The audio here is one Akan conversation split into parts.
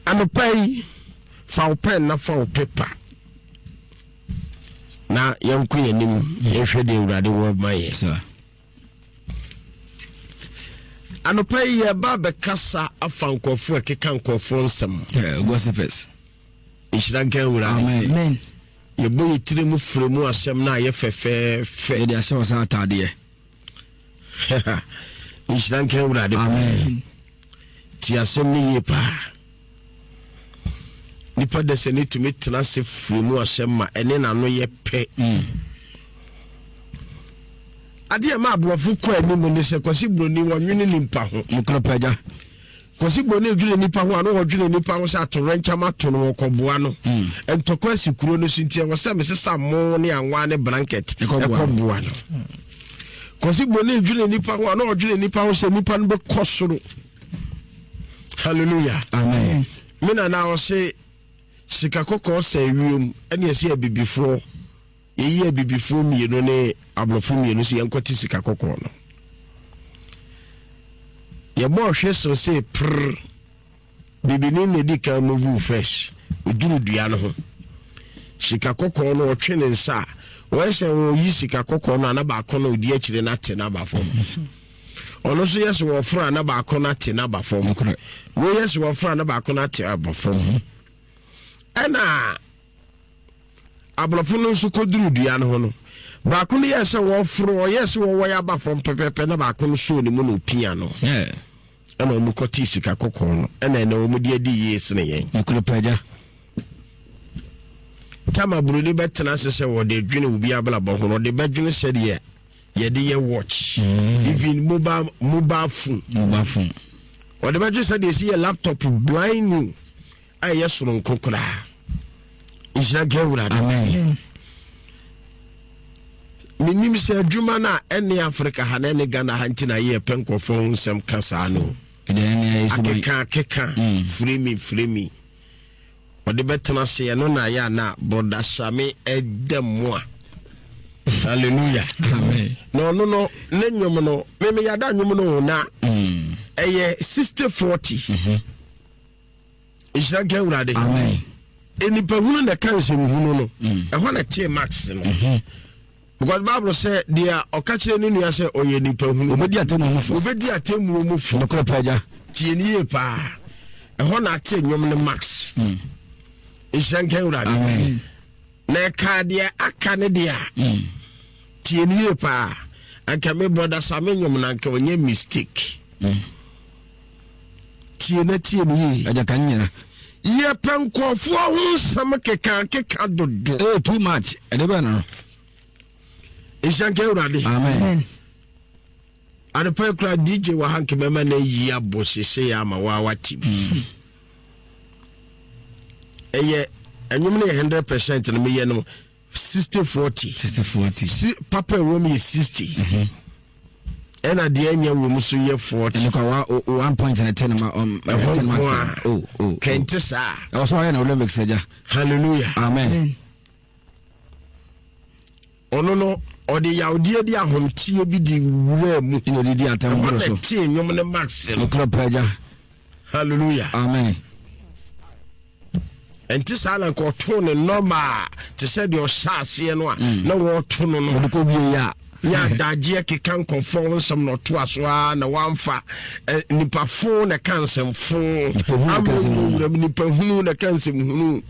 Anɔpa yi, fa wo pɛn na fa wo pepa na yɛnkɔ yɛn anim yɛnhwɛ deɛ Awurade wɔ ma yɛ. Anɔpa yi yɛba bɛkasa afa nkurɔfoɔ ɛkeka nkurɔfoɔ nsɛm. Gossipers. Nhyira nka Awurade. Amen. Yɛbɔ yɛ tiri mu firi mu asɛm no a yɛ fɛfɛɛfɛ. Yɛde ahyɛ wɔ sɛ ataadeɛ. Nhyira nka Awurade. Amen. Ti asɛm no yie paa. Nipa da sɛ ne tumi tena ase firi mu asɛm ma ɛne n'ano yɛ pɛ. Adeɛ ma aborɔfo kɔ anim ne sɛ Kwasi Buroni wɔnwene nipa ho. Nokorɛ pɛ agya. Kwasi Buroni dwene nipa ho a na wɔdwene nipa ho sɛ atoyerɛnkyɛm ato no wɔkɔboa no. Ntɔkwa asi kuro no so nti ɛwɔ sɛ mesesa mo ne anwa ne blanket ɛkɔboa no. Kwasi Buroni dwene nipa ho a na ɔdwene nipa ho sɛ nipa no bɛkɔ soro. Hallelujah. Amen. Me nana ɔse sika kɔkɔɔ sɛ wiem ɛne ɛsɛ abibifoɔ yɛyi abibifoɔ mmienu ne aborɔfo mmienu sɛ yɛnkɔte sika kɔkɔɔ no. Yɛbɔ ɔhwe so sɛ prr bibini na ɛdi kan move first ɔduru dua no ho sika kɔkɔɔ no ɔtwe ne nsa a wɔyɛ sɛ wɔyi sika kɔkɔɔ no a na baako no ɔdi akyire no ate no aba fam. Ɔno nso yɛ sɛ wɔforo a na baako no ate no aba fam. Wɔyɛ sɛ wɔforo a na baako no ate aba fam. Ɛna aborɔfo no nso kɔduru dua no ho no, baako no yɛ sɛ wɔforo, ɔyɛ sɛ wɔwɔ yɛ aba fam pɛpɛpɛ na baako no soo ne mu na ɔpia no. Ɛna wɔn kɔtee sika kɔkɔɔ no, ɛna ɛna wɔn de adi yie sene yɛn. Nokorɛ pɛ agya. Tama buroni bɛtena ase sɛ wɔde dwene obi abrabɔ ho no, ɔde bɛdwene sɛdeɛ yɛde yɛ watch, even mobile phone. Mobile phone. Ɔde bɛdwene sɛdeɛ ɛsi yɛ laptop blind new a ɛyɛ soronko koraa. Nhyira nka Awurade. Amen. Menim sɛ adwuma no a ɛne Africa ha na ɛne Ghana ha nti na yɛyɛ pɛ nkurɔfoɔ ho nsɛm ka saa no. Akeka akeka firimi firimi. Ɔde bɛtena ase ɛno na ayɛ ana brɔda Same ɛda mu a. Hallelujah. Amen. Na ɔno no ne nnwom no meme yɛada nnwom no na ɛyɛ 60 40. Nhyira nka Awurade. Amen. Nnipa hunu na ɛka nsɛm hunu no. Ɛhɔ na tee max no. Because Bible sɛ deɛ ɔka kyerɛ ne nua sɛ ɔyɛ nipa hunu. Obɛdi atemmuo mu fo. Obɛdi atemmuo mu fo. Nokorɛ pɛ agya. Tie ne yie paa. Ɛhɔ na ate nnwom no max. Nhyira nka Awurade. Amen. Na ɛka deɛ aka ne deɛ a. Tie ne yie paa. Anka me brother Same nnwom no anka ɔnyɛ mistake. Tie na tie ne yie. Agya ka nyina. Yɛpɛ nkurɔfoɔ ho nsɛm keka keka dodo. Eh, too much. Ɛde bɛn no. Nhyira nka Awurade. Amen. Adepa kura DJ wɔ ha nke bɛma no ayi abɔ sese yɛ ama waa wate bi. Ɛyɛ ɛnwom no yɛ 100% no meyɛ no 60 40. 60 40. Si papa ɛwɔ mu yɛ 60. Ɛna deɛ ɛnyɛ wɔ mu so yɛ 40. Ɛno kwa 1 point na 10 ma Ɛhɔ 10 nko max. a. Oh. Kɛnte saa. Ɛwɔ so ɔyɛ na Olympics agya. Hallelujah. Amen. Ɔno no ɔde yawdeɛ bi ahomteɛ bi de wura mu. Ɛna ɔde di atam Ɛhɔ boro na so. tee nnwom ne max no. Nokorɛ pɛ agya. Hallelujah. Amen. Ɛnte saa na nka ɔtoo ne nɔma te sɛ deɛ ɔhyɛ aseɛ no a na wɔɔto no no. Ɔde kɔ wie yɛ a. Nyɛ adagyeɛ keka nkɔfoɔ ho nsɛm na ɔto aso ara na wamfa nipa fo na ɛka nsɛm fo. Nipa hunu na ɛka nsɛm hunu. Wuram nipa hunu na ɛka nsɛm hunu.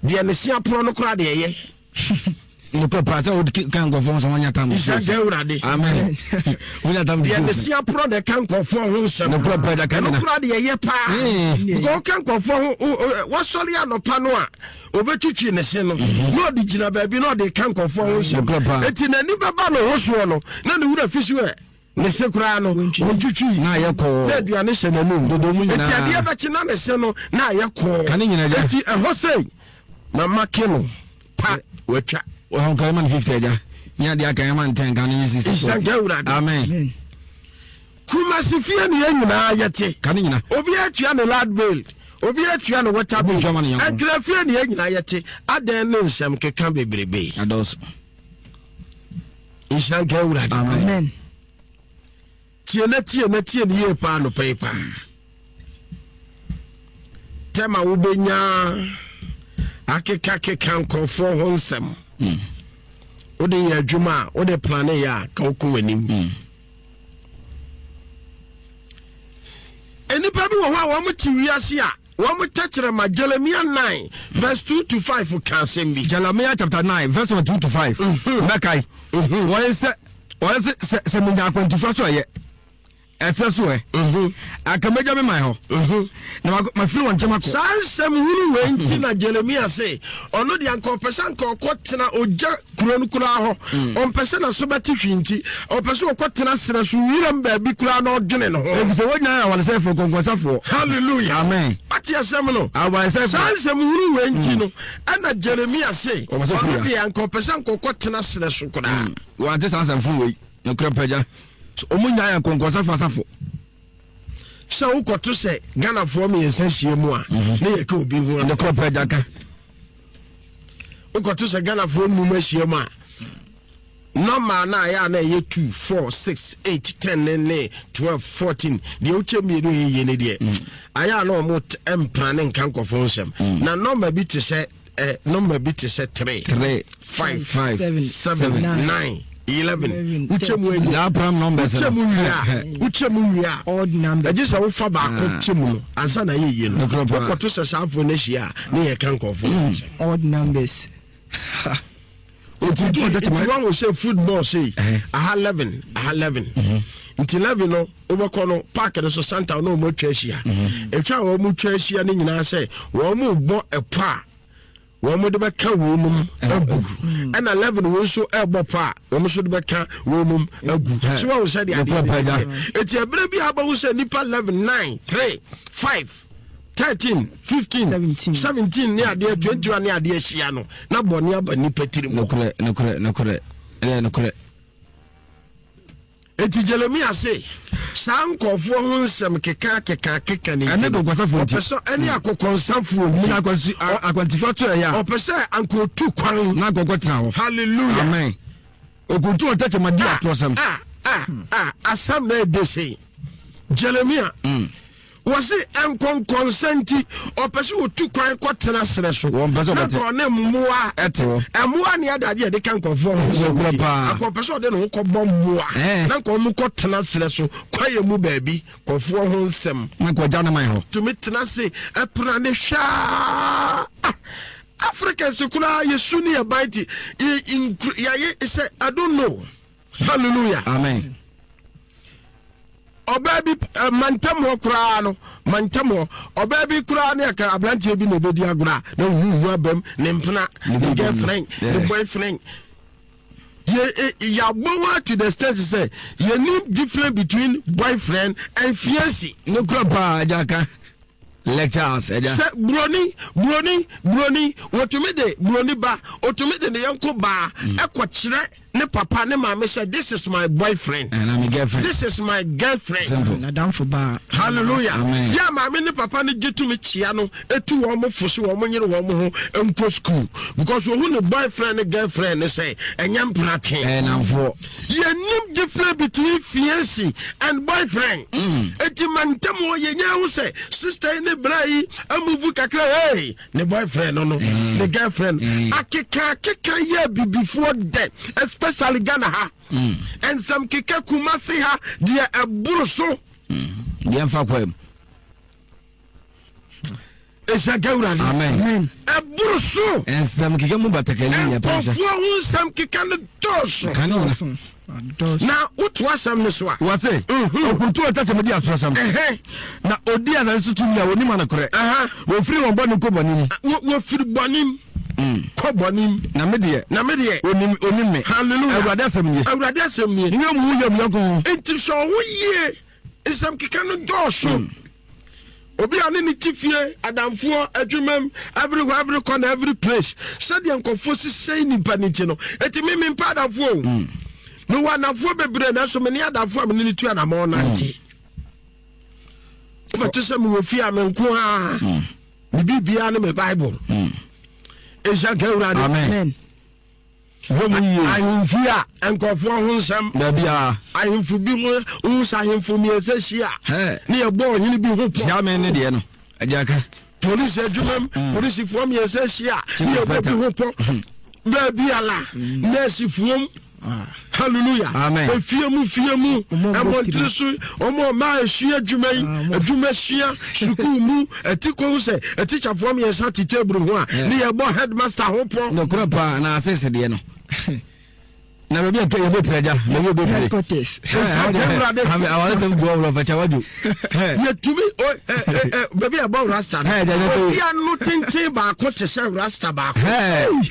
Deɛ ne se aporɔ no koraa deɛ ɛyɛ. Nokorɛ paa sɛ wode ka nkɔfoɔ ho nsɛm wanya tam. Nhyira nka Awurade. Amen. Wonya tam Deɛ ne se aporɔ na ɛka nkɔfoɔ ho nsɛm. Nokorɛ paa da ka Ɛno nyina. koraa deɛ ɛyɛ paa. Because woka nkɔfoɔ ho wɔsɔre anɔpa no a obɛtwitwi ne se no na ɔde gyina baabi na ɔde ka nkɔfoɔ ho nsɛm. Nokorɛ paa. Enti n'ani bɛba ne ho soɔ no na ne wura fi so ɛ ne se koraa no ɔntwitwi. Na ayɛ kɔɔ. Na aduane hyɛ n'anum. Dodo mu nyinaa. Enti adeɛ bɛkye na ne se no na ayɛ kɔɔ. Ka ne nyina gya. Enti ɛhɔ sei mama ke no pa watwa. Wɔn ka ɛma no 50 agya. Nyɛ adeɛ aka ɛma no 10 ka no nyɛ 60. Nhyira nka Awurade. Amen. Kumasi fie ne yɛn nyinaa yɛte. Ka ne nyina. Obi atua ne light bill. Obi atua ne water bill. Obi ntwa ma ne yɔnko. Ɛdwira fie ne yɛn nyinaa yɛte. Adɛn ne nsɛm keka bebrebe. Adɔɔso. Nhyira nka Awurade. Amen. Tie na tie na tie ne yie paa nɔpɛ yi paa. Tɛm a wobɛnya akekakeka nkurɔfoɔ ho nsɛm. Wode yɛ adwuma a wode plane yɛ a ka wokɔ w'anim. Nnipa bi wɔ hɔ a wɔn te wiase a wɔn tɛkyerɛma Jeremia 9 verse 2 to 5 ka asɛm bi. Jeremia chapter 9 verse 2 to 5. Mɛkae. Wɔn sɛ wɔn sɛ sɛ sɛ menya akwantufa so ɛyɛ. Ɛsɛ so ɛ. Mhm. Anka mɛgya me man hɔ. Mhm. Na mafiri wɔn nkyɛn akɔ. Saa nsɛm hunu wei nti na Jeremia se ɔno deɛ anka ɔpɛ sɛ anka ɔkɔ tena ogya kuro no koraa hɔ. Mm. Ɔmpɛ sɛ n'aso bɛte hwee nti ɔpɛ sɛ ɔkɔ tena serɛ so wiram baabi koraa na ɔdwene ne ho. Efisɛ wɔn nyinaa yɛ awaresɛefoɔ, nkɔnkɔnsafoɔ. Hallelujah. Amen. Wate asɛm no. Awaresɛefoɔ. Saa nsɛm hunu wei nti mm. no ɛna Jeremia se ɔno deɛ anka ɔpɛ sɛ anka ɔkɔ tena serɛ so koraa. Mm. Wɔante saa nsɛm funu wei. Nokorɛ pagya. So ɔmo nyaa yɛ nkɔnkɔnsafo asafo. Sɛ wokɔto sɛ Ghanafoɔ mmiɛnsa hyia mu a mhm. ne yɛka obi ho asɛm. Nokorɛ pagya ka. Wokɔto sɛ Ghanafoɔ nnum ahyia mu a nɔma no a ɛyɛ a na ɛyɛ 2 4 6 8 10 ne ne 12 14 deɛ wokyɛ mmienu ɛyɛ yie ne deɛ mm. ayɛ a na ɔmo mpra ne nka nkɔfo nsɛm mm. na nɔma bi te sɛ eh, nɔma bi te sɛ 3 3 5 5 7 9 11 wokyɛ mu anya wokyɛ mu wie a wokyɛ mu wie a ɛgye sɛ wofa baako ah. kyɛ mu no ansa na ayɛ yie no wokɔto sɛ saa afoɔ no ahyia a ne yɛka nkɔfoɔ hmm. odd numbers. Nti wahu sɛ football sei aha 11 aha 11 mhm. nti 11 no wobɛkɔ no park no so santa na wɔn atwa ahyia ɛtwa mhm. a wɔn atwa ahyia no nyinaa sɛ wɔn bɔ ɛpɔ a wɔn de bɛka wɔn nom agu ɛna 11 wɔn nso ɛbɔ pɔ a wɔn nso de bɛka wɔn nom agu so wɔn sɛ deɛ adeɛ deɛ eti ɛberɛ bi a abɛho sɛ nipa 11 9 3 5 13 15 17 17 ne adeɛ 21 ne adeɛ ahyia no na bɔne aba nipa tiri mu. Nokorɛ nokorɛ nokorɛ ɛyɛ nokorɛ. Eti Jeremia se saa nkɔfoɔ ho nsɛm keka keka keka ne nti no ɔpɛ sɛ ɛne mm. akɔkɔnsafoɔ nti akwantifoɔ to ɛyɛ a ɔpɛ sɛ anka otu kwan na akɔkɔ tena hɔ. Hallelujah amen. Okuntu ɔtɛkyɛma di ah, atorɔsɛm. Ah ah ah asɛm na ɛde se Jeremia. Mm. Wɔse nkɔnkɔnsa nti ɔpɛ sɛ ɔtu kwan kɔtena serɛ so. Wɔmpɛ sɛ Na ɔbɛte. nka ɔne mmoa Ɛte hɔ. Mmoa ne ade adeɛ yɛde ka nkurɔfoɔ ho asɛm Nokorɛ nti, paa. anka ɔpɛ sɛ ɔde ne ho kɔbɔ mmoa. Ɛɛ. Na nka wɔn kɔtena serɛ so kwaeɛ mu baabi nkurɔfoɔ ho nsɛm. Na nka ɔgya ne man hɔ. Tumi tena ase ɛpena ne hwɛ aa. Ah, Africans koraa yɛsu ne yɛban nti yɛ nkuro yɛayɛ sɛ I don't know. Hallelujah. Amen. Ɔbaa bi eh, mantam hɔ koraa no mantam hɔ ɔbaa bi koraa ne aka aberanteɛ bi na ɛbɛdi agorɔ a na huhu abam ne mpena ne girlfriend ne boyfriend yɛ eh, yɛabɔ wa to the extent sɛ yɛnim difference between boyfriend and fiancé. Ne kura paa agya ka lectures agya. Sɛ buroni buroni buroni wɔtumi de buroni ba otumi de ne yɔnko baa mm. ɛkɔ kyerɛ ne papa ne maame sɛ this is my boyfriend and my girlfriend this is my girlfriend. Simple. Nadamfo baa. Hallelujah. Amen. Yɛ maame ne papa ne gye tumi kyia no etu wɔn mo fo so wɔn mo nyere wɔn mo ho nkɔ school because ohun ne boyfriend ne girlfriend ne sɛ ɛnyɛ mpena twe. Ɛnamfoɔ. Yɛnim difference between fiancé and boyfriend. Mm. Eti mantam hɔ yɛnya ho sɛ sister yi ne bra yi amuvu kakra hey ne boyfriend no no mm. ne girlfriend mm. akeka akeka yɛ bibifoɔ dɛ especially Ghana ha. Mm. Nsɛm keka Kumasi ha deɛ ɛboro so. Mm. Deɛ nfa kwan mu. Ɛhyɛ ka Awurade. Amen. Ɛboro so. Nsɛm keka mu batakari yɛ pɛn sɛ. Nkurɔfoɔ ho nsɛm keka no dɔɔso. Kane nyina. Na woto asɛm no so a. Wɔse, mhm. Ɔkutu ɔtɛkyɛm di atorɔsɛm. Na ɔdi asase so tumi a wɔnim anokorɛ. Wɔfiri wɔn bɔne kɔ bɔne mu. Wɔfiri bɔne mu. Mm. Kɔ bɔne mu. Na me deɛ. Na me deɛ. Onim onim me. Hallelujah. Awurade asɛm nie. Awurade asɛm nie. Mo yɛ mo ho yɛ mo yɔnko ho. Nti sɛ ɔho yie nsɛm keka no dɔɔso. Mm. Obi a ne ne te fie, adamfoɔ, adwumam, everywhere, every corner, every place. Sɛdeɛ nkurɔfoɔ sisɛe nipa no nti no, eti me mempɛ adamfoɔ o. Mm. Mewɔ adamfoɔ bebree nanso me ne adamfoɔ a me ne ne tu anamɔn nante. Mm. Wobɛte sɛ mewɔ fie a me nko a. Mm. Me biribiara ne me Bible. Mm. Ɛhyɛ nka Awurade. Amen. Hwɛ mu yie. Ahemfie a nkurɔfoɔ ho nsɛm. Dabi a. Ahemfo bi ho wohu sɛ ahemfo mmiɛnsa hyia. Ne yɛbɔ ɔhene bi ho pɔ. Hyia me ne deɛ no. Agya ka. Polisi adwuma mu, polisifoɔ mmiɛnsa ahyia ne yɛbɔ bi ho pɔ. Baabi ala, nɛɛsefoɔ mu. Hallelujah. Amen. Efie mu fie mu, ɛmɔntene so, wɔn a ɔmaa esua adwuma yi, adwuma sua, sukuu mu, ɛti kɔn sɛ, atikyafoɔ mmiɛnsa te table ho a, ne yɛbɔ headmaster ho pɔ. Nokorɛ paa na asese deɛ no. Na baabi a yɛbɔ tiri agya, baabi a yɛbɔ tiri. Headquarters. Awaresɛm gu ɔwura fakyɛ wadwo. Yɛtumi baabi a yɛbɔ rasta no, obi ano tenten baako te sɛ rasta baako.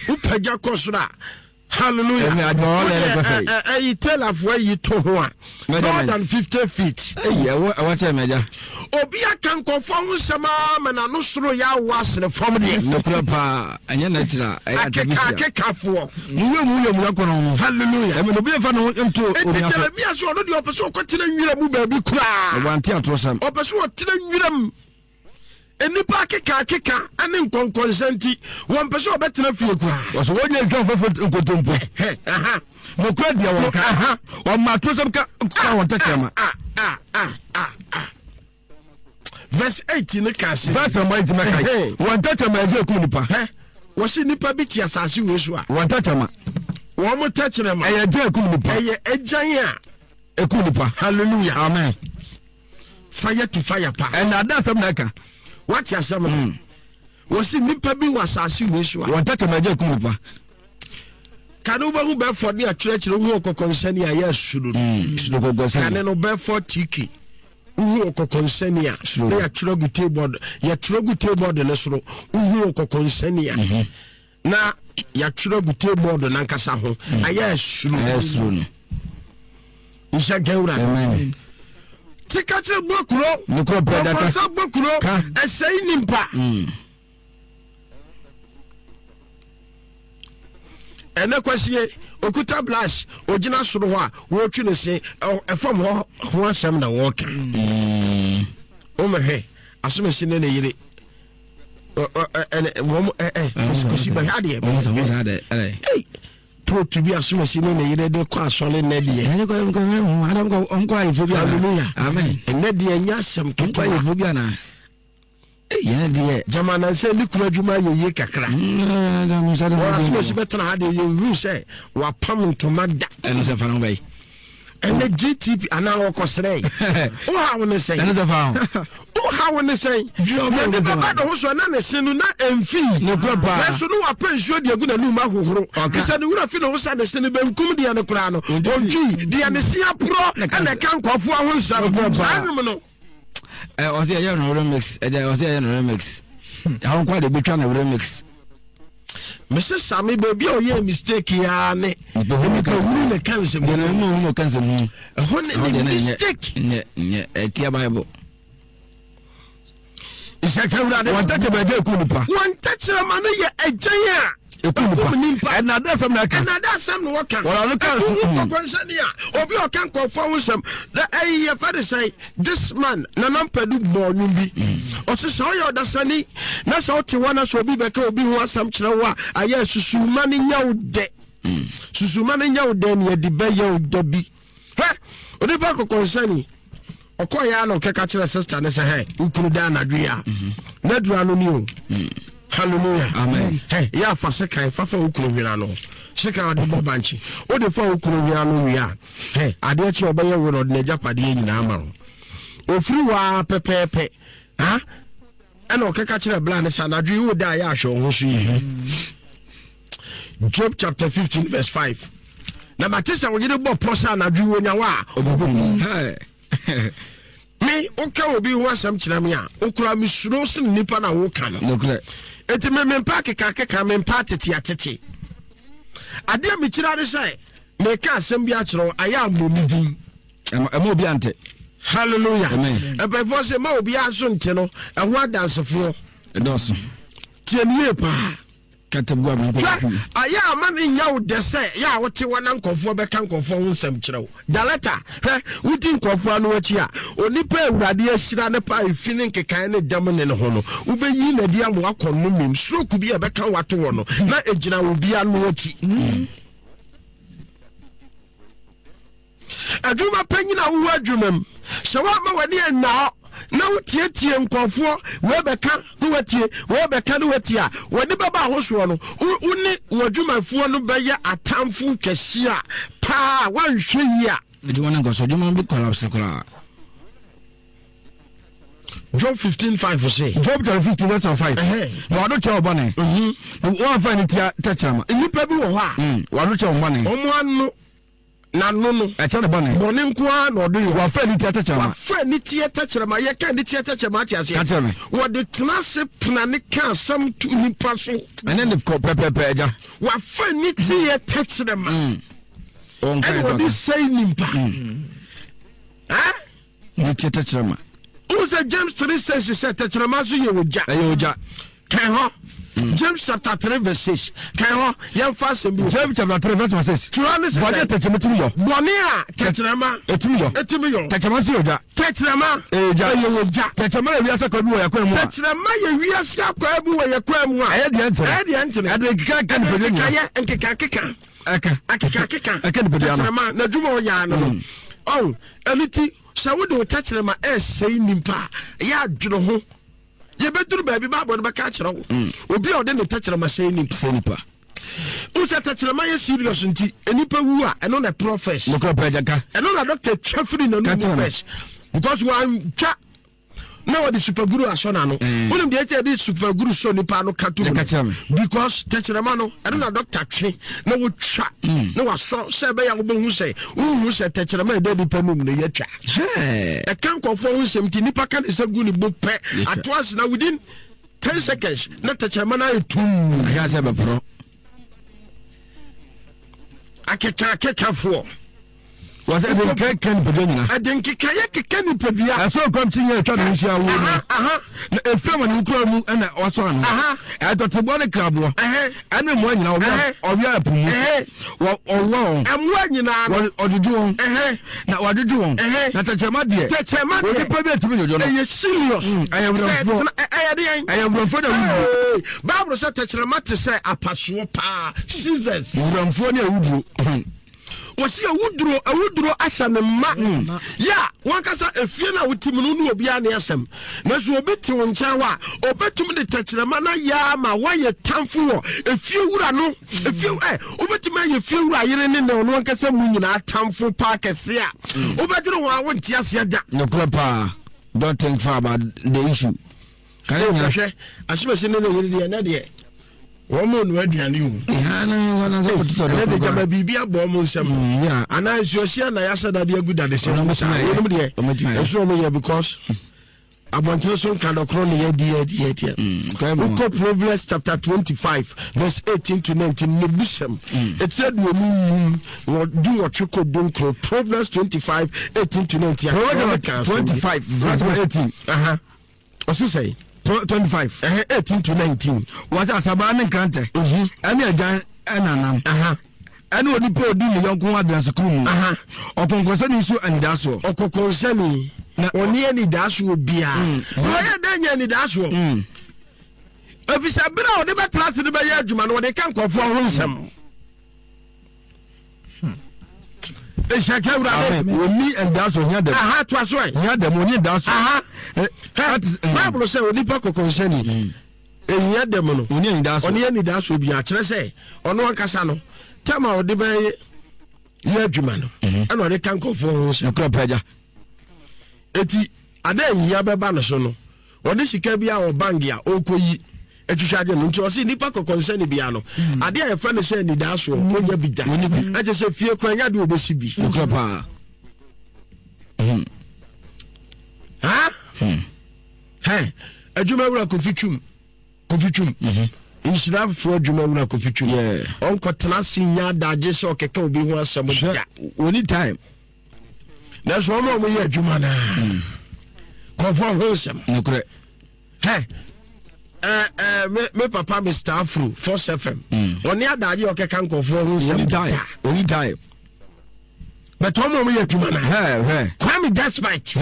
Wopagya kɔ soro a, Hallelujah. Ɛyi tailorfoɔ ayi to ho a more than 50 feet. Ɛyi ɛwɔ ɛwɔ kyɛn mɛgya. Obi aka nkɔfoɔ ho nsɛm ara ma n'ano soro yɛ awo asene fam deɛ. Nokorɛ paa ɛnyɛ natural ɛyɛ artificial. Akeka akekafoɔ. Mu yɛ mu yɛ mu yɛ kɔnɔ ho. Hallelujah. Ɛmɛ obi nfa ne ho nto obi Eti aso. Jeremia sɛ ɔno deɛ ɔpɛ sɛ ɔkɔtena nwura mu baabi koraa. Wante atorosɛm. Ɔpɛ sɛ ɔtena nwura mu. Nnipa akekaakeka ne nkɔnkɔnsa nti, wɔmpɛ sɛ wɔbɛtena fie koraa. Wɔsɛ wɔnyɛ ntwa mfɛfo nkontompo. Nokorɛ deɛ wɔn ka. Wɔma atorosɛm ka ka wɔn tɛkyerɛma. Verse 8 no ka ase. Verse number 8 mɛka. Wɔn tɛkyerɛma ɛgye ekum nipa. Wɔsi nipa bi te asase wei so a. Wɔn tɛkyerɛma. Wɔn tɛkyerɛma. Ɛyɛ gye ekum nipa. Ɛyɛ agyan a. Ekum nipa. Hallelujah. Amen. Fire to fire pa. Ɛna ada asɛm na ɛka. Wate asɛm no. Wɔsi nipa bi wɔ asase wei so a. Wɔn tɛkyerɛma ɛgye ekum nipa. Kane wobɛhu bɛfɔ ne akyerɛkyerɛ wohu ɔkɔkɔnsani a yɛ asuro no. Suro kɔkɔnsani. Kane no bɛfɔ tiki wohu ɔkɔkɔnsani a na yɛatwerɛ gu table yɛtwerɛ gu table no soro wohu ɔkɔkɔnsani a na yɛatwerɛ gu table nankasa ho ayɛ asuro. Ayɛ asuro no. Nhyɛ nka wura. Ti ka kyerɛ bɔ kuro. Nokorɛ pɛ daka. Ɔkɔnsa bɔ kuro. Ɛsɛe nimpa. Ɛnɛ kwasie okuta blash ogyina soro hɔ a wɔretwi ne se ɛfam hɔ ho asɛm na wɔreka. Wɔmɛhwɛ asomasi ne ne yere wɔn ɛ kwasi bɛhwɛ adeɛ. Pootu bi asomasi ne ne yere de kɔ asɔre nnɛ deɛ. Hallelujah. Ɛnɛ deɛ ɛnyɛ asɛm ketewa. Yɛn deɛ. Gyama nansɛ ne kunu adwuma ayɛ yie kakra. Wɔn asomasi bɛtena ha deɛ yɛnhu sɛ wapam ntoma da. Ɛno sɛ fa no bɛyi. Ɛnɛ GTP anaa wɔkɔsrɛ. Woha wo ne sɛn? Ɛno sɛ fa ho. Woha wo ne sɛn? Yɛde bɛba ne ho so na ne se no na ɛmfii. Nokorɛ paa. Nanso ne wapɛ nsuo de agu n'anum ahohoro. Fisɛ ne wura fi ne ho sɛ ne se no benkum deɛ no koraa no. Ɔntwii deɛ ne se aporɔ ɛna ɛka nkɔfoɔ ho nsɛm. Saa nnwom no. Ɔsɛ ɛyɛ no remix. Ɛdɛ ɔsɛ ɛyɛ no remix. Ahun kwa de betwa no remix. Mese Sami baabi a ɔyɛ mistake yaa ne nipa hunu na ka nsɛm hunu. Nipa hunu na ka nsɛm hunu. Ɛhɔ ne ne mistake. Nyɛ nyɛ ɛtia Bible. Nhyɛka wura de. Wɔn tɛkyerɛma ɛgya eku nipa. Wɔn tɛkyerɛma no yɛ ɛgyan a. Eku nipa. Ɛna ada asɛm na ɛka. Ɛna ada asɛm na wɔka. Wɔn ano ka nso. Ɛku kɔkɔ nsɛm a obi ɔka nkɔfɔ ho nsɛm. Na ɛyi yɛ fɛ de sɛn. This man Nana Mpadu bɔɔ nnwom bi. Ɔse sɛ ɔyɛ ɔdasani na sɛ wote hɔ na sɛ obi bɛka obi ho asɛm kyerɛ wo a, ayɛ susuw ma no nyɛ wo dɛ. Susuw ma no nyɛ wo dɛ nea ɛde bɛyɛ wo da bi. Hwɛ, onipa kɔkɔnsani ɔkɔɔ yɛ a na ɔkɛka kyerɛ sista no sɛ hɛ wo kunu da anadwo yi a na aduru ano ni o. Hallelujah. Amen. Hɛ, yɛ afa sekan fafa wo kunu hwene ano. Sekan ɔde bɔ bankye. Wode fa wo kunu hwene ano wie a, Hɛ, adeɛ kye a ɔbɛyɛ wo na ɔde n'agyapadeɛ nyinaa ama wo. Ɔfiri hɔ ara pɛpɛɛpɛ, ha, ɛna ɔkɛka kyerɛ bla no sɛ anadwo yi wo da a yɛ ahwɛ wo ho so yie. Job chapter 15 verse 5. Na mate sɛ wo yere bɔ pɔ sɛ anadwo yi wonya wo a, ɔbɛkum. Me, woka obi ho asɛm kyerɛ me a, wokura mesuro sene nipa na woka no. Nokorɛ. Enti me mempa akekakeka, mempa atete atete. Adeɛ mekyira ne sɛ, Meka asɛm bi akyerɛ wo, ayɛ a mmɔ me din. Ɛma obi ante. Hallelujah. Amen. Mpanyinfoɔ sɛ ma obiara nso nte no, ɛho adansefoɔ. Ɛdɔɔso. Tie me yie paa. Katagu a menkɔ Hwɛ, ayɛ a ma ne nya wo dɛ sɛ yɛ a wote hɔ na nkɔfoɔ bɛka nkɔfoɔ ho nsɛm kyerɛ wo. Dalata, hwɛ, wodi nkɔfoɔ ano akyi a, onipa a Awurade ahyira no paa efi ne nkekaeɛ ne dɛm ne ne ho no, wobɛyi no adi ama wakɔ nnomem. Stroke bi a ɛbɛka wo ato hɔ no, na ɛgyina obi ano akyi. Adwuma panyin a wowɔ adwuma mu, sɛ woamma w'ani anna hɔ na wotietie nkurɔfoɔ, wei bɛka ne watie, wei bɛka ne watie a, wɔde bɛba ahosoɔ no, wo ne w'adwumafoɔ no bɛyɛ atamfo kɛseɛ a paa woanhwɛ yie a. Adwuma no nkɔ so, adwuma no bi collapse koraa. Job 15 5 se. Job chapter 15 verse 5. Na wado kyɛ ɔbɔne. Wɔn afa ne tia tɛkyerɛma. Nnipa bi wɔ hɔ a. Wado kyɛ ɔbɔne. Wɔn ano n'ano no. Ɛkyɛ ne bɔne. Bɔne nko ara na ɔdo yɔ. Wafa ne tia tɛkyerɛma. Wafa ne tia tɛkyerɛma. Yɛka ne tia tɛkyerɛma ate aseɛ. Kakyɛ me. Wɔde tena ase pena ne ka asɛm to nipa so. Ɛne ne kɔ pɛpɛpɛ agya. Wafa ne tia tɛkyerɛma. Ɛna wɔde sɛe nipa. Ne tie tɛkyerɛma. Wohu sɛ James 3 6 sɛ tɛkyerɛma nso yɛ ogya. Ɛyɛ ogya. Kan hɔ. James chapter 3 verse 6. Kan hɔ. Yɛmfa asɛm bi. James chapter 3 verse 6. Twerɛ ne sɛ. Bɔne a tɛkyerɛma tumi yɔ. Bɔne a tɛkyerɛma. Ɛtumi yɔ. Ɛtumi yɔ. Tɛkyerɛma nso yɛ ogya. Tɛkyerɛma. Ɛyɛ ogya. Ɛyɛ ogya. Tɛkyerɛma yɛ wiase akwaa bi wɔ yɛn kwan mu a. Tɛkyerɛma yɛ wiase akwaa bi wɔ yɛn kwan mu a. Ɛyɛ deɛ ntene. Ɛyɛ deɛ ntene. Ɛde nkeka nka nipadua nyinaa. Ɛde nkekayɛ nkekakeka. Ɛka. Akekakeka. Ɛka nipadua no. Tɛkyerɛma n'adwuma ɔyɛ ano no. Ɔn ɛno ti sɛ wode wo tɛkyerɛma ɛresɛe nnipa a, ɛyɛ adwene ho. Yɛbɛduru baabi Bible no bɛka akyerɛ wo. Obi a ɔde ne tɛkyerɛma sɛe nnipa. Sɛe nnipa. Wo sɛ tɛkyerɛma yɛ serious nti, nnipa wu a, ɛno na ɛporɔ first. Nokorɛ pɛ agya ka. Ɛno na doctor twa firi n'anum mu first. Because wantwa na wɔde supaguru asɔ n'ano mm. wonim deɛ ɛkyɛ de supaguru sɔ nipa ano ka to mu because tɛkyerɛma no ɛno na dɔkta twe na wotwa mm. na wasɔ sɛ ɛbɛyɛ a wobɛhu sɛ wohu sɛ tɛkyerɛma ɛda nipa nom no yɛtwa ɛka nkɔfoɔ ho nsɛm nti nipa ka ne sɛ gu ne bo pɛ ato ase na within 10 seconds na tɛkyerɛma no ayɛ tum ɛyɛ sɛ bɛporɔ akekaakekafoɔ Wɔsɛ ɛde nkeka keka nipadua nyina. Ɛde nkekayɛ keka nipadua. Ɛsɛ ɔkɔm kyi nyɛ atwa ne ho hyia wuo no. Na efiri ama ne nkura mu ɛna ɔsɔ ano. Ɛdɔteboɔ ne kraboɔ. Ɛne mmoa nyina ɔwia ɔwia ɛpo mu. Wɔ ɔwɔ wɔn. Mmoa nyinaa no. Ɔdwodwo wɔn. Na wadwodwo wɔn. Na tɛkyerɛma deɛ. Tɛkyerɛma deɛ. Onipa bi atumi dwodwo no. Ɛyɛ serious. Ɛyɛ wurɛmfoɔ. Ɛyɛ deɛn. Ɛyɛ wurɛmfoɔ na awuduro. Bible sɛ tɛkyerɛma te sɛ apasoɔ paa scissors. Wurɛmfoɔ ne awuduro. Wɔsi awuduro awuduro ahyɛ ne mma. Hmm. Yɛ a wankasa efie no a wote mu no ne obiara ne asɛm. Nanso obi te wo nkyɛn hɔ a obetumi de tɛkyerɛma no ayɛ ama woayɛ tamfo wɔ efie wura no. Hmm. Efie ɛ wobetumi ayɛ efie wura yere ne ne ɔno ankasa mu nyinaa tamfo paa kɛse a hmm. wobɛdwene ho a wonte aseɛ da. Nokorɛ paa. Don't think far about the issue. Kane nya. Hwɛ, asomasi ne ne yere deɛ ɛnɛ deɛ wɔn mu nua aduane o. Ɛnɛ de gyama biribi abɔ wɔn nsam. Mm, Anaa nsuohyia na yɛasɛ dade agu dade sɛ wɔn saa. Wɔn deɛ ɛso wɔn yɛ because abɔnten so nka dɔkorɔ ne yɛdi yɛdi yɛdi. Mm, Wokɔ Proverbs chapter 25 verse 18 to 19 ne busɛm. Mm. Eti 25 wɔ 18 kɔ 19. Proverbs 25 18 to 19. Proverbs 25 verse 18. Uh-huh. Ɔsi sɛn? 25. Ɛhɛ 18 to 19. Wɔsɛ asabaa ne nkrantɛ. Mhm. Ɛne agyan ɛnanam. Ɛne onipa odi ne yɔnko ho adansekuru mu. Ɔkɔnkɔnsani nso anidasoɔ. Ɔkɔnkɔnsani Na ɔne anidasoɔ biara. Mm. Na ɔyɛ dɛn nyɛ anidasoɔ? Mm. Efisɛ bere a ɔde bɛtena ase de bɛyɛ adwuma no ɔde ka nkurɔfoɔ ho nsɛm. Nhyɛ ka Awurade. Wɔnni anidaso hia dɛm. Aha toa so ɛ. Hia dɛm wɔnni anidaso. Aha. Bible sɛ onipa kɔkɔnsani ehia dɛm no. Wɔnni anidaso. Ɔne anidaso bi akyerɛ sɛ ɔno ankasa no tɛm a ɔde bɛyɛ yɛ adwuma no ɛna ɔde ka nkurɔfoɔ ho nsɛm. Nokorɛ pɛ agya. Eti ada ehia bɛba no so no ɔde sika bi a wɔ bank a ɔrekɔyi atwitwa agye no nti ɔse nnipa kɔkɔnsɛne bia no hmm. adeɛ a yɛfrɛ no sɛ anidaasoɔ hmm. ɔnya bi da ɛkyɛ sɛ fie kora nya de ɔbɛsi bi nokorɛ paa hmm. ha hɛ adwuma wura kofi twum kofi twum mhm. nhyirafoɔ adwuma wura kofi twum ɔnkɔtena ase nya adagye sɛ ɔkeka obi ho asɛm da wɔni time nanso wɔn a wɔyɛ adwuma no kɔfoɔ ho nsɛm nokorɛ hɛ ɛɛ ɛɛ me me papa Mr Afro Force FM ɔne adagye ɔkeka nkɔfoɔ ho nsɛm da oni time bɛtɛ wɔn a wɔyɛ adwuma no Kwame Despite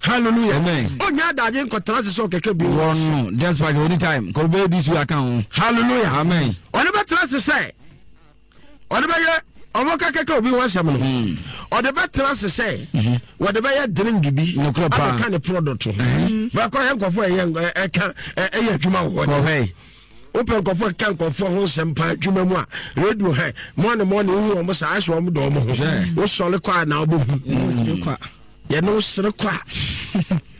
hallelujah amen ɔnyɛ adagye nkɔtena ase sɛ ɔkeka bi wɔn no Despite oni time kɔrɔbɛ di su aka ho hallelujah amen ɔne bɛtena ase sɛ ɔne bɛyɛ. Ɔmo ka kɛkɛ obi ho asɛm no, ɔde bɛtena ase sɛ wɔde bɛyɛ drink bi abɛka ne product ho. Bɛkɔ yɛ nkɔfo ɛyɛ ɛka ɛyɛ adwuma wɔ hɔ. Wopɛ nkɔfo ɛka nkɔfo ho nsɛm paa adwuma mu a, radio hɛ mɔne mɔne wohu wɔn saa ɛsɛ wɔn dɔ wɔn ho. Wosɔre kɔ a na wobɛhu. Yɛne wo sere kɔ a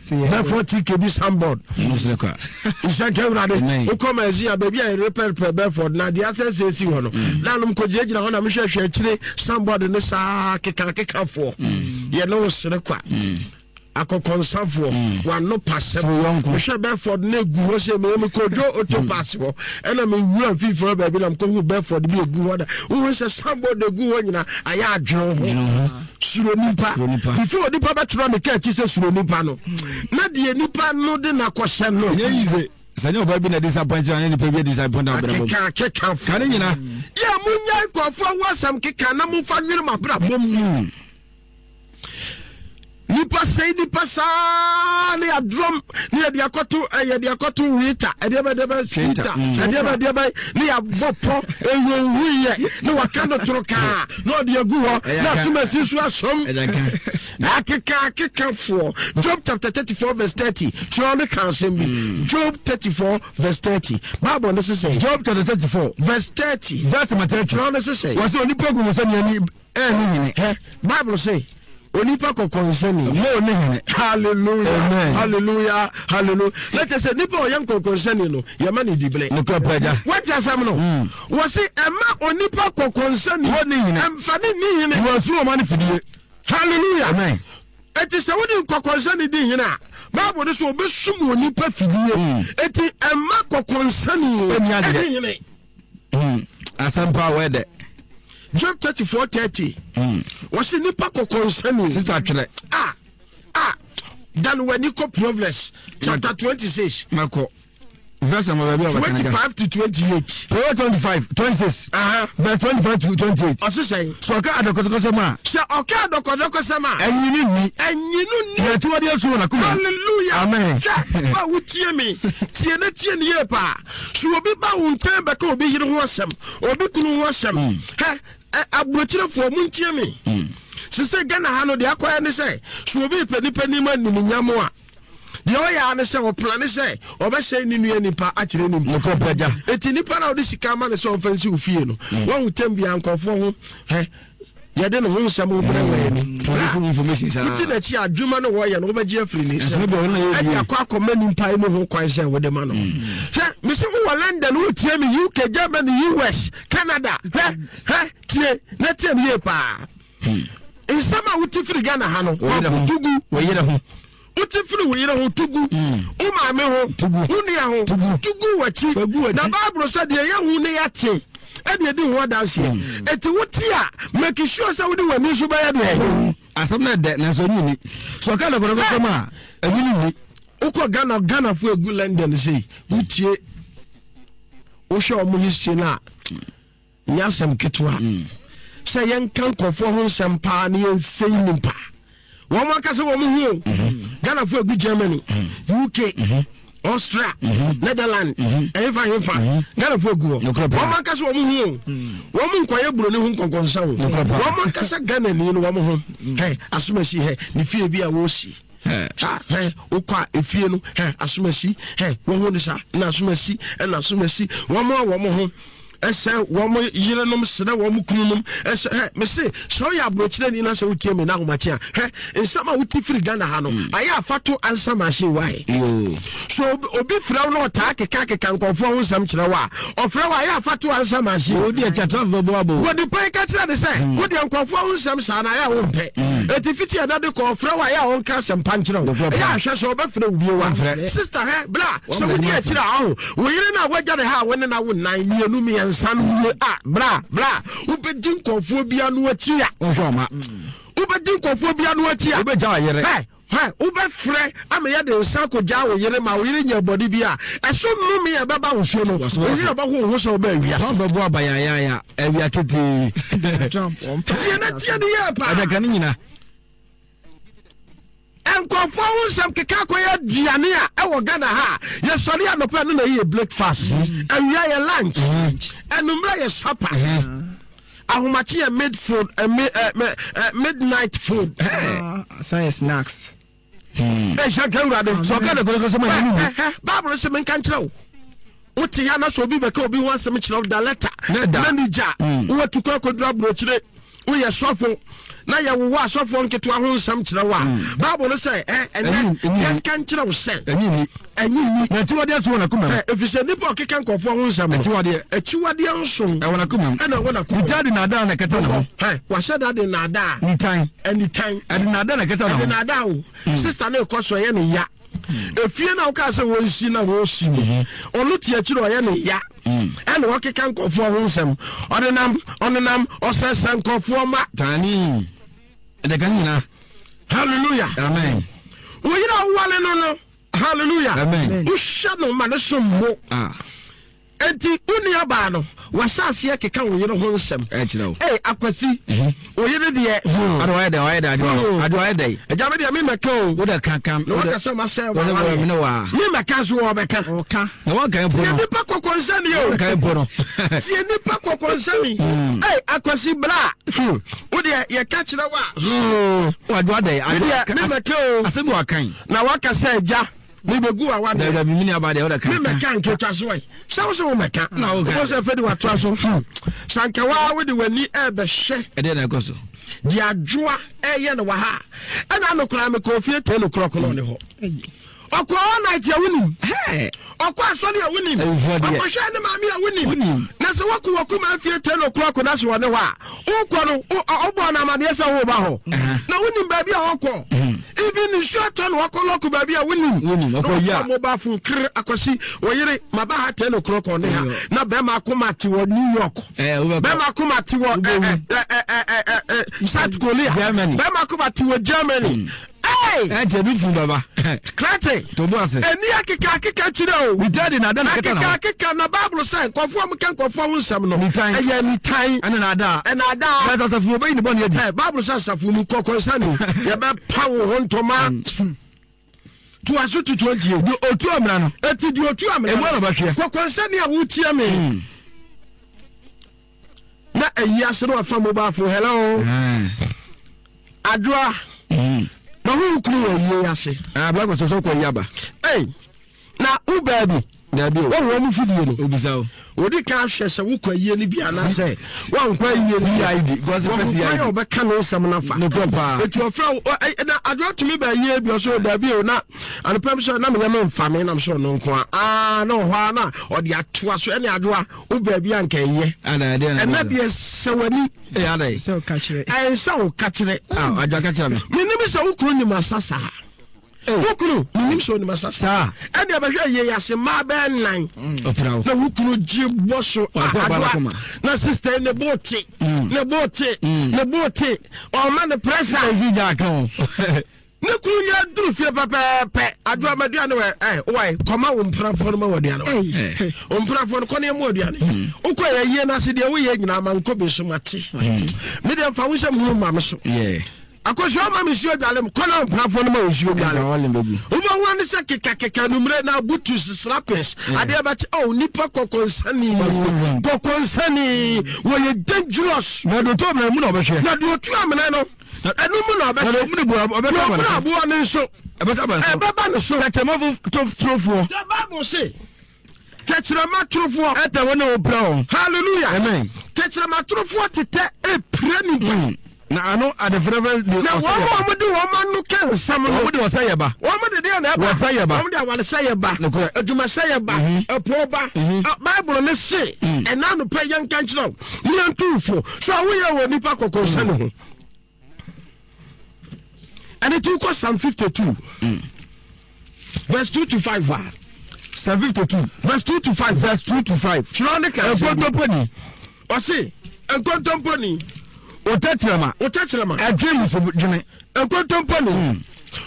bɛfɔ tk bi sambɔd nhyɛnka awurade. Wokɔ ma ɛsi a baabi a yɛrepɛrepɛ bɛfɔ na deɛ asɛ sɛ ɛsi hɔ no mm. Na anom kɔgyinagyina hɔ na mehwɛhwɛ akyire sambɔd ne saa kekakekafoɔ mm. Yɛne wo sere kwa mm. Akɔkɔnsafoɔ wano pasɛm mehwɛ bɛfɔd no ɛgu hɔ sɛ mekɔdwo oto paase hɔ ɛna mewura mfimfini baabi na mekɔhu bɛfɔd bi ɛgu hɔ da wohu sɛ sambɔd ɛgu hɔ nyina ayɛ adwene ho. Suro nipa. Before onipa bɛtena ne kaa akyi sɛ suro nipa no, na deɛ nipa no de n'akɔhyɛ no. Ɛnyɛ yize sɛ nyɛ ɔbaa bi na disappoint na ne nipa bi disappoint abrabɔ mu. Akeka akeka fo. Ka ne nyina. Yɛ mo nya nkurɔfoɔ ho asɛm keka na mo fa nwene mo abrabɔ mu. Nipa sɛe nipa saa ne yɛadrɔm ne yɛde akɔto eh, yɛde akɔto wita ɛdeɛ bɛ deɛ bɛ sita mm. ɛdeɛ bɛ deɛ bɛ ne yɛabɔ pɔ ɛwɔnhu yɛ ne waka no toro kaa na ɔde agu hɔ na asomasi so asom akeka akekafoɔ. Job chapter 34 verse 30, twerɛ no ka asɛm bi mm. Job 34 verse 30, Bible no sesɛ Job chapter 34 verse 30, verse 30, twerɛ no sesɛ wɔ sɛ onipa gu sɛ neani Ɛɛ ne hene. Hɛ, Bible se, onipa kɔkɔnsani. Mo ne hene. Hallelujah. Amen. Hallelujah. Hallelujah. Na kyerɛ sɛ nipa ɔyɛ nkɔkɔnsani no, yɛma ne dibrɛ. Nokorɛ pɛ agya. Wate asɛm no? Mm. Wɔse ɛma onipa kɔkɔnsani. Mo ne hene. Ɛmfa ne ni hene. Wɔasu ɔma ne fidie. Hallelujah. Amen. Eti sɛ wode nkɔkɔnsani di hene a, Bible no sɛ ɔbɛsum onipa fidie. Mm. Eti ɛma kɔkɔnsani ɛni hene. Hmm, asɛm paa wɔ ɛdɛ. Job 34:30. Hmm. Wɔsi nipa kɔkɔ nsani. Sista twɛrɛ. Ah ah dan w'ani kɔ Proverbs chapter 26. Mɛkɔ. Verse number baabi a wɔbɛka 25 to 28. Proverbs 25 26. Uh-huh. Verse 25 to 28. Ɔsi sɛn. Sɛ ɔka adɔkɔdɔkɔsɛm a. Sɛ ɔka adɔkɔdɔkɔsɛm a. Ɛnyi ni ni. Ɛnyi no ni. Na tiwadi esu wɔ n'akoma. Hallelujah. Amen. Kyɛ ba wotie mi tie ne tie ne yie paa. So obi ba wo nkyɛn bɛka obi yere ho asɛm, obi kunu ho asɛm? Hmm. Hɛ, aburokyerefoɔ mo ntie me. Hmm. Sese Ghana ha no deɛ akɔyɛ ne sɛ, so obi pɛ nipa nim animuonyam a, deɛ ɔyɛ a ne sɛ ɔpla ne sɛ ɔbɛsɛe ne nua nipa akyerɛ ne nipa. Eti nipa na ɔde sika ama ne sɛ ɔmfa nsi ofie no, hmm. wɔn tɛm bi ankɔfoɔ ho hɛ yɛde ne ho nsɛm brɛ wɔ ani wogye n'akyi adwuma no wɔyɛ no wobɛgye afiri ne nsɛm ɛde akɔ akɔma nipa yi mu ho kwan sɛ wode ma no mm. Hwɛ, mese wowɔ London, wotie me UK, Germany, US, Canada, hwɛ hwɛ, tie na tie me yie paa hmm. Nsɛm a wote firi Ghana ha no, tugu wote firi wo yere ho tugu, hmm. wo maame ho wo nua ho tugu w'akyi. Na Bible sɛ deɛ yɛhu ne yɛate ɛde adi ho adanseɛ hmm. Ɛti wote a, make sure sɛ wode w'ani nso bɛyɛ deɛ hmm. Asɛm no ɛdɛ nanso ɛnyi ni so ɔka dɔkɔdɔkɔsɛm a ɛnyi ne ni. Wokɔ Ghana, Ghanafoɔ ɛgu London sei, wotie, wohwɛ ɔmo history no a, nyɛ asɛm ketewa mm. sɛ yɛnka nkurɔfoɔ ho nsɛm paa ne yɛnsɛi nipa wɔn akasa wɔn ho o mhm. Ghanafoɔ egu Germany, mhm. UK, mhm. Austria, Netherlands, ɛhefa hefa Ghanafoɔ egu hɔ, wɔn akasa wɔn ho o, wɔn nkɔyɛ buroni ho nkɔnkɔnsa o, wɔn ankasa Ghana ni no wɔn ho hɛ asomasi hɛ ne fie bi a wɔresi hɛ wokɔ a efie no hɛ asomasi hɛ wɔn ho ne sa na asomasi ɛna asomasi wɔn a wɔn ho ɛsɛ wɔn yerenom srɛ wɔn kununom ɛsɛ hɛ mese sɛ ɔyɛ aburokyerɛni na sɛ wotie me na ahomakye a, hwɛ nsɛm a wote firi Ghana ha no mm. Ayɛ afa to ansa machine wae so obi frɛ wo na ɔtaa keka keka nkɔfoɔ ho nsɛm kyerɛ wo a, ɔfrɛ wo ayɛ afa to ansa machine wodi akyi atrafo bɛbɔ abo wɔde pan ka kyerɛ ne sɛ mm. Wodeɛ nkɔfoɔ ho nsɛm saa na ayɛ a wompɛ mm. Ɛti fiti ɛda de kɔ ɔfrɛ wo ayɛ a ɔnka asɛmpa nkyerɛ wo, ɛyɛ ahwɛ sɛ ɔbɛfrɛ wo bio a, sister, hɛ bla sɛ wodi akyiri a ɔho Wo yere no a woagya ne ha a wo ne no awo nnan, mmienu, mmiɛnsa no wie a, bra, bra, wobɛdi nkurɔfoɔ bi ano akyi a. Wohwɛ ɔma. Wobɛdi nkurɔfoɔ bi ano akyi a. Wobɛgya wo yere. Hɛ, hɛ, wobɛfrɛ ama yɛde nsa akɔgyaa wo yere ma wo yere nya bɔne bi a, ɛso nnome a ɛbɛba wo so no, wo yere bɛho wo ho sɛ wobaa wiase. Trump bɛbɔ aba yayaaya awia ketee. Tie na tie ne yie paa. Ɛbɛka ne nyina. Nkurɔfoɔ ho nsɛm keka akɔyɛ aduane a ɛwɔ Ghana ha a, yɛsɔre anɔpa no na ɛyɛ breakfast, mm. Awia yɛ lunch, anummerɛ yɛ supper. Ahomakye yɛ mid food, eh, mid, eh, eh, midnight food. Ah, sɛ yɛ snacks. Ɛhyɛ nka Awurade. Sɛ ɔka ne kɔnɔ kɔsɛ ma yɛn mu. Bible sɛ menka nkyerɛ wo. Wote ya na sɛ obi bɛka obi ho asɛm kyerɛ wo da letter. Manager, hmm. wowatu kɔ akɔduru aburokyire, woyɛ sɔfo na yɛwowɔ asɔfoɔ nketewa ho nsɛm kyerɛ wo a hmm. Bible no sɛ ɛnɛ yɛnka nkyerɛ wo sɛ ɛnyi nni. Na akyiwadeɛ nso wɔ n'akoma mu. Ɛfiri sɛ nnipa a ɔkeka nkurɔfoɔ ho nsɛm no. Akyiwadeɛ. Akyiwadeɛ nso. Ɛwɔ n'akoma mu. Ɛna ɛwɔ n'akoma mu. Nitan de naadaa na ɛkata ne ho. Wahyɛ da de naadaa. Nitan. Nitan. Ɛde naadaa na ɛkata ne ho. Ɛde naadaa o. Hmm. Sista no rekɔ so ɛyɛ ne ya. Hmm. Efie na wokaa sɛ wɔnsi na wɔsi no. Hmm. Ɔno te akyiri ɔyɛ ne ya. Ɛna ɔkeka nkurɔfoɔ ho nsɛm. Ɔdenam ɔnenam ɔsɛsɛ nkurɔfoɔ ma. Taani. Ɛdɛka nyinaa. Hallelujah. Amen. Wo yere a wowale no no. Hallelujah. Amen. Wohyɛ no ma ne som bo. Ah. Enti wo nua baa no wahyɛ aseɛ keka wo yere ho nsɛm. Ɛkyerɛ wo. Ee Akwasi. Wo yere deɛ. Hmm. Ade wayɛ dɛ wayɛ dɛ ade hmm. ade wayɛ dɛ. Ɛgya me deɛ me mɛka o. Wo dɛ ka ka. Na waka sɛ ma sɛ wa wa. Me ne wa. Me mɛka so wɔ bɛka. Ɔka. Na wɔn kan mpo no. Tie nipa kɔkɔ nsɛm yi o. Wɔn kan mpo no. Tie nipa kɔkɔ nsɛm yi. Ee Akwasi bra. Hmm. Wo deɛ yɛka kyerɛ wa. Hmm. Ade wayɛ dɛ. Me deɛ me mɛka o. Asɛm bi wa kan. Na waka sɛ agya mebɛgu awadeɛ. Dabi mene aba deɛ wode ka. Memɛka nketwa so ɛ. Sɛ wo sɛ womɛka. Na woka. Wobɔ sɛ afei de watoa so. Hmm. Sanka waa wode w'ani ɛbɛhwɛ. Ɛdeɛ na ɛkɔ so. Deɛ adwoa ɛyɛ no wɔ ha. Ɛna ano koraa mekɔɔ fie ten o'clock na ɔne hɔ. Ɔkɔ all night a wonim. Ɔkɔ asɔre a wonim. Ɔkɔhwɛ ne maame a wonim. Na sɛ wɔkɔ wɔkɔ ma fie ten o'clock na sɛ wɔne hɔ a, wokɔ no wobɔ no amaneɛ sɛ woba hɔ. Na wonim baabi a ɔkɔ. Even nsuo atɔ na wakɔ lɔko baabi a wonim. Wonim ɔkɔ yi a. Na mobile phone kere akɔsi wɔyere maba ha ten o'clock ɔne ha. Na bɛrima akoma te wɔ New York. Bɛrima akoma te wɔ South Korea. Bɛrima akoma te wɔ Germany. Hey! Ɛnkyɛ bi fun baba. Krate. Tobo ase. Eni akeka akeka kyerɛ o. Nitan de na ada na keta na hɔ. Akeka akeka na Bible sɛ nkɔfoɔ a wɔka nkɔfoɔ ho nsɛm no. Nitan. Ɛyɛ nitan. Ɛna na ada. Ɛna ada. Bɛtɛ asafo mu ɔbɛyi ne bɔne adi. Ɛ Bible sɛ asafo mu kɔkɔnsa ni yɛbɛpa wo ho ntoma. Toa so to 28. Deɛ otu amena no. Eti deɛ otu amena no. Emu na ɔbɛhweɛ. Kɔkɔnsa ni a wotia me. Na ayi ase no afa mobile phone hello adwoa mm. na ho wo kunu wɔ ayie ase ah black sɛ sɛ kɔ yi aba ei na wo baabi dabi o wɔn wɔn fidie no obisa o odi ka ahwɛ sɛ wokɔ ayie no bi anaasɛ wankɔ ayie no bi wɔn kwan a ɔbɛka ne nsɛm no afa ne kɔ paa eti ɔfrɛ na adwoa tumi ba ayie bi ɔsɛ dabi o na anopɛm sɛ na meyɛ me nfa me nam sɛ ɔno nko a aa na ɔhɔ a na ɔde atoa so ɛne adwoa wo baabi a nka ɛyɛ ɛnɛ deɛ sɛ w'ani ɛnsɛ wo ka kyerɛ menim sɛ wo kunu nim asa saa wo kunu menim sɛ onim asa saa ɛdeɛ bɛhwɛ yɛ yɛase mmaa bɛɛ nan mm. na wo kunu gye bɔ so adoa na sister ne bo te mm. ne bo te mm. ne bo te ɔma ne pressure Ne kunu nya duru fie pɛpɛɛpɛ adwo ama aduane wɔ ɛ wae kɔma wo mprafoɔ no ma wɔ aduane wa mprafoɔ no kɔ ne ɛmu aduane hmm. wokɔ yɛ yie no ase deɛ woyɛ nyinaa ma nkɔ bi so mate hmm. me deɛ mfa wo nsɛm hunu ma me so akɔsua ɔma me nsuo dwale m kɔ na mprafoɔ no ma wo nsuo dwale wobɛhu ane sɛ kekakeka numere na butus slappers hmm. adeɛ bɛkye oh nipa kɔkɔnsani kɔkɔnsani wɔyɛ dangerous na deɛ ɔtu amena mu na ɔbɛhwɛ na deɛ ɔtu amena no Na ɛno mu na ɔbɛhwɛ. Na ɔmene bu ɔbɛka aba ne so. Na aboa no nso. Ɛbɛsa aba ne so. Ɛbɛba ne so. Tɛkyerɛma torofoɔ. The Bible say tɛkyerɛma torofoɔ. Ɛtɛ wɔn a wɔpira wɔn. Hallelujah. Amen. Tɛkyerɛma torofoɔ tetɛ epira nipa. Mm. Na ano adefɛrɛfɛ de ɔsɛ yɛ ba. Na wɔn a wɔde wɔn ano ka nsɛm no. Wɔn de ɔsɛ yɛ ba. Wɔn de deɛ na ɛba. Wɔsɛ yɛ ba. Wɔn de awaresɛ yɛ ba. Nokorɛ. Adwumasɛ yɛ ba. Mhm. Ɛpo ba. Mhm. Bible ne se. Mm. Ɛna anopɛ yɛn nka nkyerɛ wo. Ne yɛn tu fo. So a woyɛ wɔ nipa kɔkɔ nsa ne ho. Ɛne ti kɔ Psalm 52. Mm. Verse 2 to 5 a. Psalm 52. Verse 2 to 5. Verse 2 to 5. Twerɛ ne ka asɛm bi. Nkontomponi. Ɔse nkontomponi. Otɛkyerɛma. Otɛkyerɛma. Ɛdwe musu dwene. Nkontomponi. Mm.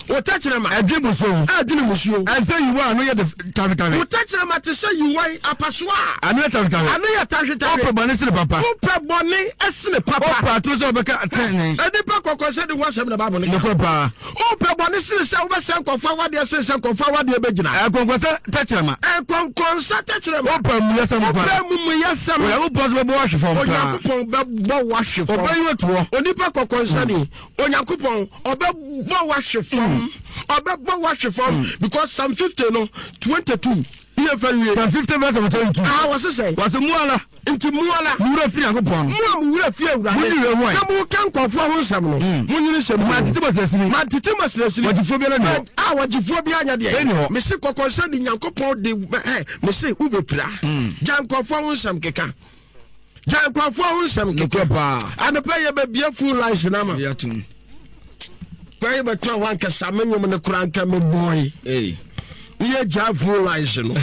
Wo tɛkyerɛma. Ɛdwene musuo. Ɛdwene musuo. Ɛsɛ yiwa ano yɛ de tawetawe. Wo tɛkyerɛma te sɛ yiwan apasoa a. Ano yɛ tawetawe. Ano yɛ tawetawe. Wopɛ bɔne sene papa. Wopɛ bɔne sene papa. Wopɛ atoro sɛ wobɛka tenenee. Nnipa kɔkɔ sɛ de ho asɛm na Bible no ka. Nokorɛ paa. Wopɛ bɔne sene sɛ wobɛsɛ nkɔfoɔ awadeɛ sene sɛ nkɔfoɔ awadeɛ bɛgyina. Ɛkɔnkɔnsa tɛkyerɛma. Ɛkɔnkɔnsa tɛkyerɛma. Wopɛ amumuyɛsɛm nko ara. Wopɛ amumuyɛsɛm. Onyankopɔn nso bɛbɔ wo ahwe fam koraa. Onyankopɔn bɛbɔ wo ahwe fam. Ɔbɛyi wo toɔ. Onipa kɔkɔnsani. Onyankopɔn ɔbɛbɔ wo ahwe fam. Ɔbɛbɔ wo ahwe fam because Psalm 50 no 22 yɛ fɛ wie. Psalm 50 verse number 22. Ah, wɔse sɛ. Wɔse mu ara. Nti mu ara. Mo wura firi Nyankopɔn no. Mo a mo wura firi Awurade. Mo ni wei ho Na mo ka nkurɔfoɔ ho nsɛm no. Mo nyini sɛ mu. Mantete mo asinasini. Mantete mo asinasini. Wɔgyefoɔ biara nni hɔ. A wɔgyefoɔ biara nyɛ deɛ. Ɛnni hɔ. Mese kɔkɔnsa de Nyankopɔn de ɛ mese wobɛpira. Gya nkurɔfoɔ ho nsɛm keka. Gya nkurɔfoɔ ho nsɛm keka. Nokorɛ paa. Anɔpa yɛ bɛbie full lines no ama. Yɛatom. Kwan yɛ bɛtɔ hɔ ankasa me nwom no koraa nka me bɔe. Ne yɛ gya full lines no.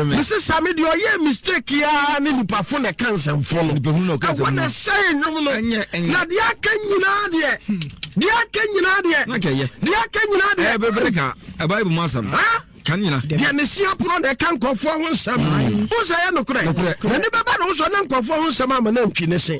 Mese same deɛ ɔyɛ mistake yaa ne nipafo na ɛka nsɛmfo no. Ɛwɔ na ɛsɛe nwom no. Na deɛ aka nyinaa deɛ. Deɛ aka nyinaa deɛ. Deɛ aka nyinaa deɛ. Ɛbɛbrɛ ka ɛbaa mu asɛm. Ka ne nyina. Deɛ ne se aporɔ na ɛka nkurɔfoɔ ho nsɛm. Wo sɛ ɛyɛ nokorɛ? N'ani bɛba ne ho so na nkurɔfoɔ ho nsɛm ama no antwi ne se.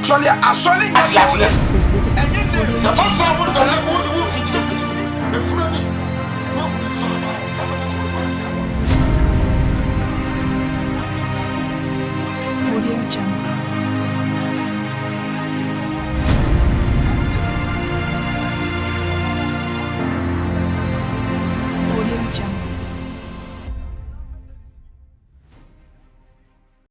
Asɔre asɔre nyɛ Aseɛ. Ɛnyɛ name. Sɛ basa mo sɛ mo.